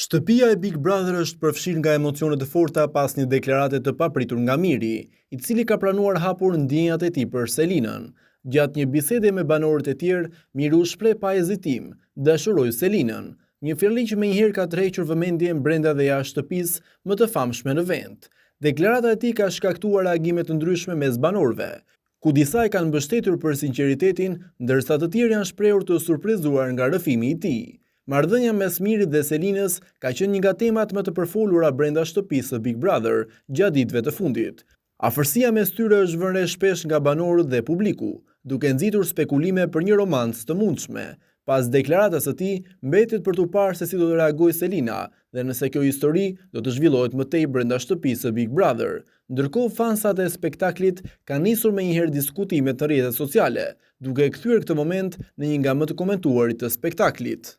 Shtëpia e Big Brother është përfshirë nga emocione të forta pas një deklarate të papritur nga Miri, i cili ka pranuar hapur ndjenjat e tij për Selinën. Gjatë një bisede me banorët e tjerë, Miri u shpreh pa hezitim, Dashuroj Selinën. Një fjali që menjëherë ka tërhequr vëmendjen brenda dhe jashtë shtëpisë më të famshme në vend. Deklarata e tij ka shkaktuar reagime të ndryshme mes banorëve, ku disa e kanë mbështetur për sinqeritetin, ndërsa të tjerë janë shprehur të surprizuar nga rrëfimi i tij. Marrëdhënia mes Mirit dhe Selinës ka qenë një nga temat më të përfolura brenda shtëpisë së Big Brother gjatë ditëve të fundit. Afërsia mes tyre është vënë re shpesh nga banorët dhe publiku, duke nxitur spekulime për një romancë të mundshme. Pas deklaratës së tij, mbetet për t'u parë se si do të reagojë Selina dhe nëse kjo histori do të zhvillohet më tej brenda shtëpisë së Big Brother. Ndërkohë, fansat e spektaklit kanë nisur menjëherë diskutimet në rrjetet sociale, duke e kthyer këtë moment në një nga më të komentuarit të spektaklit.